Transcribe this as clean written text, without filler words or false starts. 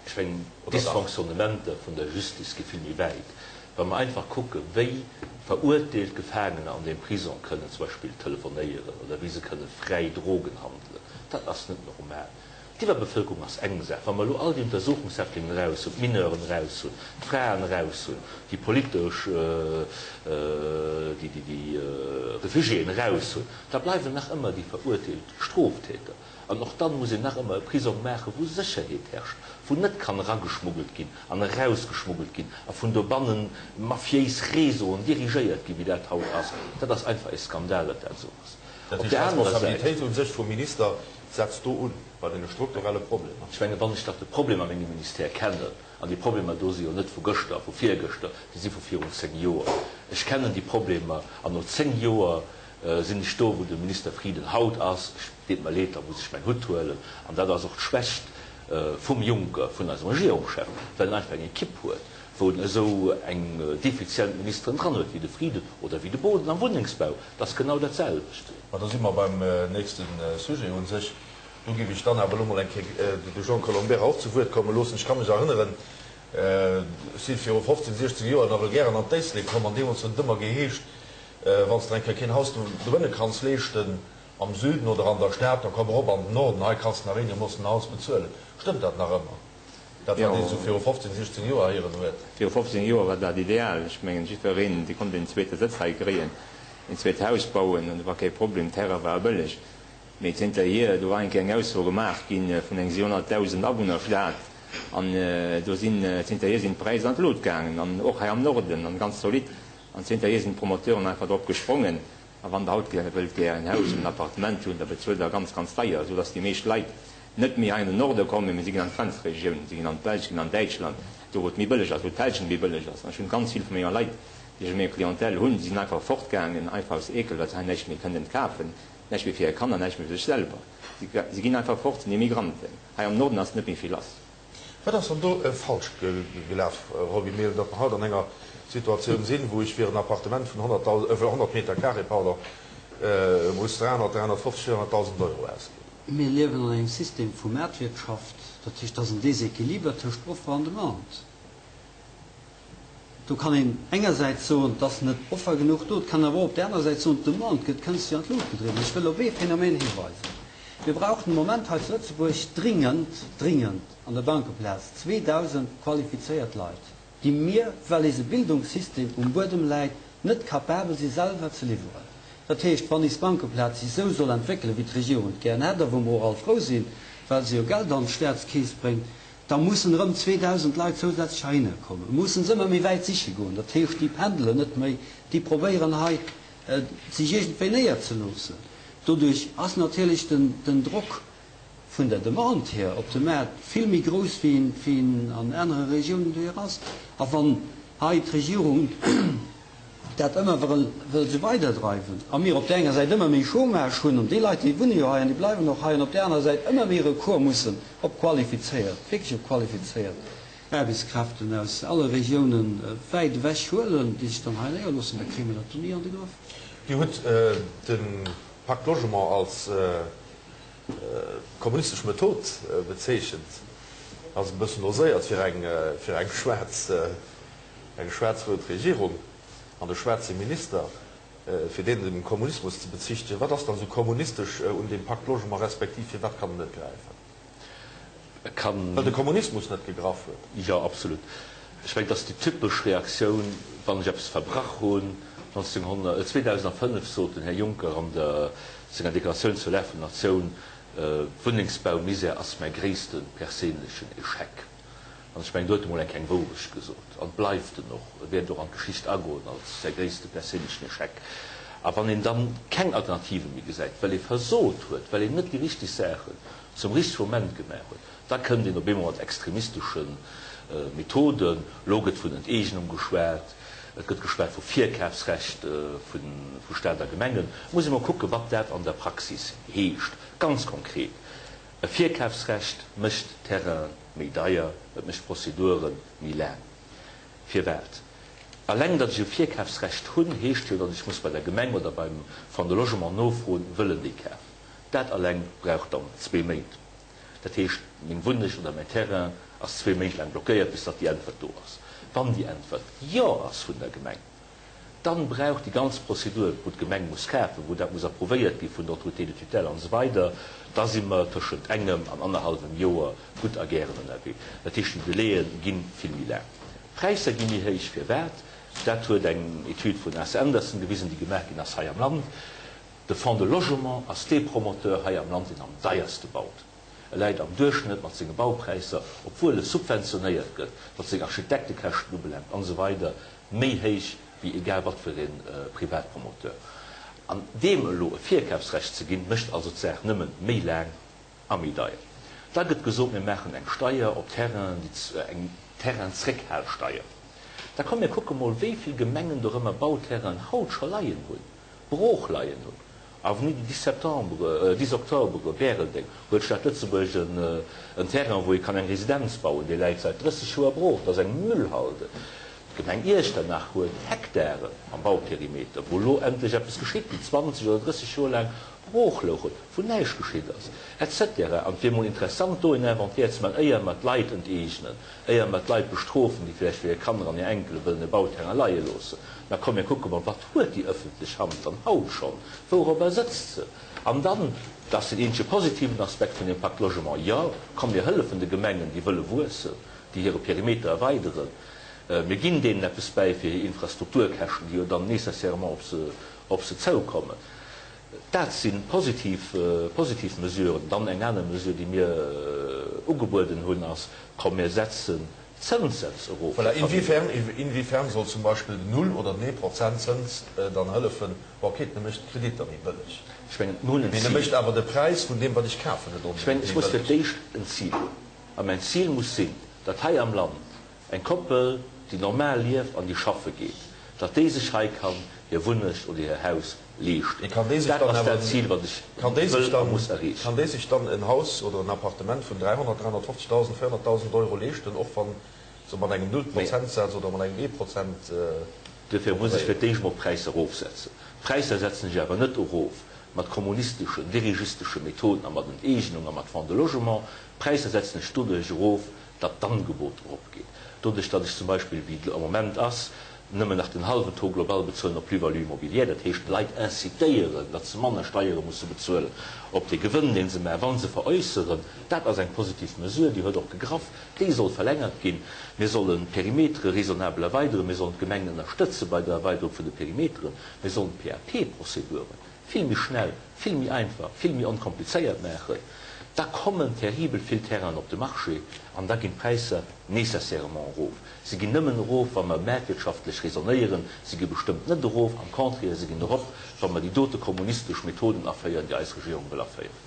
Ech mengen, d'Dysfonctionnementer vun der Justice gi vill méi wäit, wa mer einfach kucken, wéi verurteelt Gefaangener an deem Prisong kënnen zum Beispill telefonéieren oder wéi se kënne fräi Drogen handelen. Dat ass net normal. D'Iwwerbevölkerung ass eng Saach. Wa mer elo all déi Untersuchungshäftlingen eraus hunn, d'Mineuren eraus hunn, d'Fraen eraus hunn, déi politesch, déi Refugiéen eraus hunn, da bleiwen nach ëmmer déi verurteelt Stroftäter. An och dann muss een nach ëmmer e Prisong maachen, wou Sécherheet herrscht, wou net kann erageschmuggelt ginn an erausgeschmuggelt ginn a vun dobannen mafiéis Réseauen dirigéiert ginn, wéi dat haut ass. Dat ass einfach e Skandal, datt dat esou ass. Dat Op heescht, där anerer Säit. d'Responsabilitéit u sech vum Minister setzt do un, bei deene strukturelle Problemer. Ech mengen, wann ech dach de Problem a mengem Ministère kennen, an déi Problemer do si jo net vu gëschter a vu virgëschter, déi si vu virun 10 Joer, ech kennen déi Problemer, an no 10 Joer sinn ech do, wou de Minister Frieden haut ass, ech deet mer leed, da muss ech mäin Hutt huelen, an dat ass och d'Schwächt vum Juncker, vun eisem Regierungschef, well en einfach eng Ekipp huet, wou en esou eng defizient Ministeren dran huet wéi de Frieden oder wéi de Boden am Wunnengsbau, dat ass genau dat selwecht. Ma da si mer beim nächste Sujet u sech. Do géif ech dann awer elo mol eng Kéier de Jean Colombera och zu Wuert komme loossen. Ech ka mech erënneren, ech si viru 15, 16 Joer nawell gären an d'Éislek komm an deemools huet et ëmmer geheescht, Wann s de der eng Kéier keen Haus doënne kanns leeschten, am Süden oder an der Stad, da komm erop an den Norden, hei kanns de nach eenegermoossen en Haus bezuelen. Stëmmt dat nach ëmmer, dat wat een esou viru 15, 16 Joer héieren huet? Viru 15 Joer war dat ideal. Ech mengen, jiddwereen, dee konnt een zweete Sëtz hei kréien, een zweet Haus bauen, an do war kee Problem, Terrain war bëlleg. Mee zënterhier, do war eng Kéier eng Ausso gemaach gi vun eng 700.000 Awunnerstad, an do sinn, zënterhier sinn d'Präisser an d'Lut gaangen, an och hei am Norden, an ganz zolidd. An zënterhier sinn d'Promoteuren einfach drop gesprongen. A wann Der haut wëllt gär en Haus oder en Appartement hunn, da bezuelt Der ganz, ganz deier, esou dass déi meescht Leit net méi hei an den Norde kommen, mee si ginn an d'Grenzregioun, si ginn an d'Belsch, ginn an Däitschland, do wou et méi bëlleg ass, wou d'Hälschent méi bëlleg ass. An ech hunn ganz vill vu menger Leit, déi ech a menger Clientèle hunn, déi sinn einfach fortgaangen, einfach aus Eekel, well se hei näischt méi kënnen kafen, näischt méi fir hir Kanner, näischt méi fir sech selwer. Si ginn einfach fort, sinn Immigranten. Hei am Norden ass net méi vill lass. Wat ass dann do falsch gelaf, Roby Mehlen, datt mer haut an enger Situatioun sinn, wou ech fir en Appartement vun 100 Meter carré, pardon, muss 300, 350, 400.000 Euro ausginn? Mir liewen an engem System vu Maartwirtschaft, dat heescht, et ass en Déséquiliber tëscht Offer an Demande. Do kann een engersäits soen, et ass net Offer genuch do, et kann een awer och op där anerer Säit soen, d'Demande gëtt kënstlech an d'Lut gedriwwen. Ech wëll op ee Phänomen hiweisen, Mir brauchen de Moment hei zu Lëtzebuerg dringend, dringend an der Bankeplaz 2.000 qualifizéiert Leit, déi mir, well eise Bildungssystem um Buedem läit, net capabel si selwer ze liwweren. Dat heescht, wann is Bankeplaz sech esou soll entwéckelen, wéi d'Regierung et gären hätt a wou mer och all frou sinn, well se jo Geld an d'Staatskeess bréngt, Da mussen erëm 2.000 Leit zousätzlech heihinner kommen, mussen se ëmmer méi wäit siche goen. Dat heescht, déi pendelen net méi, déi probéieren hei sech iergendwéi néierzeloossen. Doduerch ass natierlech den Drock vun der Demande hier op de Maart vill méi grouss, wéi en an anere Regiounen dohier ass. A wann hei d'Regierung dat ëmmer wëll esou weiderdreiwen a mir op där enger Säit ëmmer méi Chômage hunn, an déi Leit, déi wunne jo hei an déi bleiwen och hei, an op där anerer Säit ëmmer méi Recours mussen op qualifizéiert, wierklech op qualifizéiert Aarbechtskräften aus alle Regiounen wäit ewech huelen, déi sech dann hei néierloossen, da kréie mir dat do ni an de Grëff. Dir hutt de Pacte Logement als kommunistesch Method bezeechent. Ass e bëssen oséiert fir eng fir eng schwaarz Eng schwaarz-rout Regierung an e schwaarze Minister, fir deen dem Kommunismus ze bezichtegen, wat ass dann esou kommunistesch un deem Pacte Logement, respektiv firwat kann en net gräifen? E kann. Well de Kommunismus net gegraff huet. Jo, absolut. Ech mengen, et ass déi typesch Reaktioun, wann ech eppes verbrach hunn. 2005 sot den Här Juncker an der senger Deklaratioun zur Lag vun der Natioun, Wunnengsbaumisär ass mäi gréisste perséinlechen Echec. An ech mengen, do huet e mol eng kleng Wourecht gesot. An et bleift en och. E wäert och an d'Geschicht agoen als säi gréisste perséinlechen Echec. A wann een dann keng Alternative méi gesäit, well ee versot huet, well een net déi richteg Saachen zum richtege Moment gemaach huet, da kënnt een op eemol mat extremistesche Methoden. Elo gëtt vun Enteegnung geschwat, et gëtt geschwat vu Virkafsrecht vu Staat a Gemengen. Et muss ee mol kucken, wat dat an der Praxis heescht, ganz konkret. E Virkafsrecht mécht Terrainen méi deier, et mécht d'Prozedure méi laang. Firwat? Alleng datt ech e Virkafsrecht hunn, heescht jo, datt ech muss bei der Gemeng oder beim Fonds de Logement nofroen, wëllen déi kafen. Dat alleng brauch dann zwee Méint. Dat heescht, meng Wunneg oder mäin Terrain. ass zwéi Méint laang blockéiert, bis datt déi Äntwert do ass. Wann déi Äntwert Jo ass vun der Gemeng, dann brauch déi ganz Prozedur, wou d'Gemeng muss kafen, wou dat muss approuvéiert gi vun der Autorité de tutelle an esou weider, da si mer tëschent engem an annerhallwem Joer gutt a gären ënnerwee. Dat heescht, déi Delaie gi vill méi laang. D'Präisser gi méi héich. Firwat? Dat huet eng Etüd vun AC Andersen gewisen, déi gemaach ginn ass hei am Land. De Fonds de Logement ass dee Promoteur hei am Land, deen am deierste baut. E läit am Duerchschnëtt mat senge Baupräisser, obwuel e subventionéiert gëtt, wat seng Architektekäschten ubelaangt an esou weider, méi héich wéi egal wat fir ee Privatpromoteur. An deem elo e Virkafsrecht ze ginn, mécht also d'Saach nëmmen méi laang a méi deier. Da gëtt gesot, mir maachen eng Steier op Terrainen, déi, eng Terrainzréckhalsteier. Da komm mir kucke mol, wéi vill Gemengen dorëmmer Bauterrainen haut scho leien hunn. Brooch leien hunn. Avenue du 10 septembre, 10 octobre, Bäreldeng, huet d'Stad Lëtzebuerg en Terrain, wou ee kann eng Residenz bauen. Dee läit säit 30 Joer brooch. Dat ass eng Müllhalde. D'Gemeng Iechternach huet Hektaren am Bauperimeter, wou elo endlech eppes geschitt, déi 20 oder 30 Joer laang brooch louchen, wou näischt geschitt ass, et cetera. An et wier emol interessant, do en Inventaire ze maachen, éier mer d'Leit enteegnen, éier mer d'Leit bestrofen, déi vläicht fir hir Kanner an hir Enkele wëllen e Bauterrain leie loossen. Mä komm, mir kucke mol, wat huet déi ëffentlech Hand dann haut schonn? Wourobber sëtzt se? An dann, dat ass den eenzege positiven Aspekt vun deem Pacte Logement, jo, komm, mir hëllefen de Gemengen, déi wëlle wuessen, déi hire Perimeter erweideren. Mir ginn deenen eppes bäi fir hir Infrastrukturkäschten, déi jo dann nécessairement op se, op se zoukommen. Dat si positiv, positiv Mesuren. Dann eng aner Mesure, déi mir ugebueden hunn, ass, komm, mir setzen Zënssätz erof fir Voilà, inwiefern, inwiefern soll zum Beispill den Null oder den Eeprozent Zëns dann hëllefen? Bon, okay, en mécht d'Kreditter méi bëlleg, Ech mengen, mir hunn en mee e Zil. mécht awer de Präis vun deem, wat ech kafen, net Ech mengen, onbedéngt ech méi muss fir bëlleg. d'éischt en Zil hunn. A mäin Zil muss sinn, datt hei am Land eng Koppel, déi normal lieft an déi schaffe geet, datt déi sech hei kann hir Wunnecht oder hir Haus leeschten. Mee kann déi sech Dat dann ass awer, dat Zil, wat ech kann déi sech wëll a dann, muss erreechen. kann déi sech dann en Haus oder en Appartement vun 300, 350.000, 400.000 Euro leeschten, och wa se mat engem Mee Nullprozentsaz oder mat engem Eeprozent duerfir muss ech fir operéieren? d'éischt mol d'Präisser erofsetzen. D'Präisser setzen ech awer net erof mat kommunisteschen, dirigistesche Methoden a mat Enteegnung a mat Fonds de logement. D'Präisser setzen ech doduerch erof, datt d'Angebot eropgeet, doduerch datt ech zum Beispill, wéi et am Moment ass, nëmmen nach den hallwen Taux global bezuelen op Plus-value immobilière, dat heescht d'Leit incitéieren, datt se manner Steiere musse bezuelen op dee Gewënn, dee se maachen, wa se veräusseren. Dat ass eng positiv Mesure, déi huet och gegraff, déi soll verlängert ginn. Mir sollen d'Perimetere raisonnabel erweideren, mir sollen d'Gemengen ënnerstëtze bei der Erweiderung vun de Perimeteren, mir sollen d'PAP-Prozeduren vill méi schnell, vill méi einfach, vill méi onkomplizéiert maachen, da kommen terribel vill Terrainen op de Marché an da ginn d'Präisser nécessairement erof. Se ginn nëmmen erof, wa mer maartwirtschaftlech raisonnéieren. Se gi bestëmmt net erof, am Contraire, se ginn erop, wa mer déi dote kommunistesch Methoden aféieren, déi eis Regierung wëll aféieren.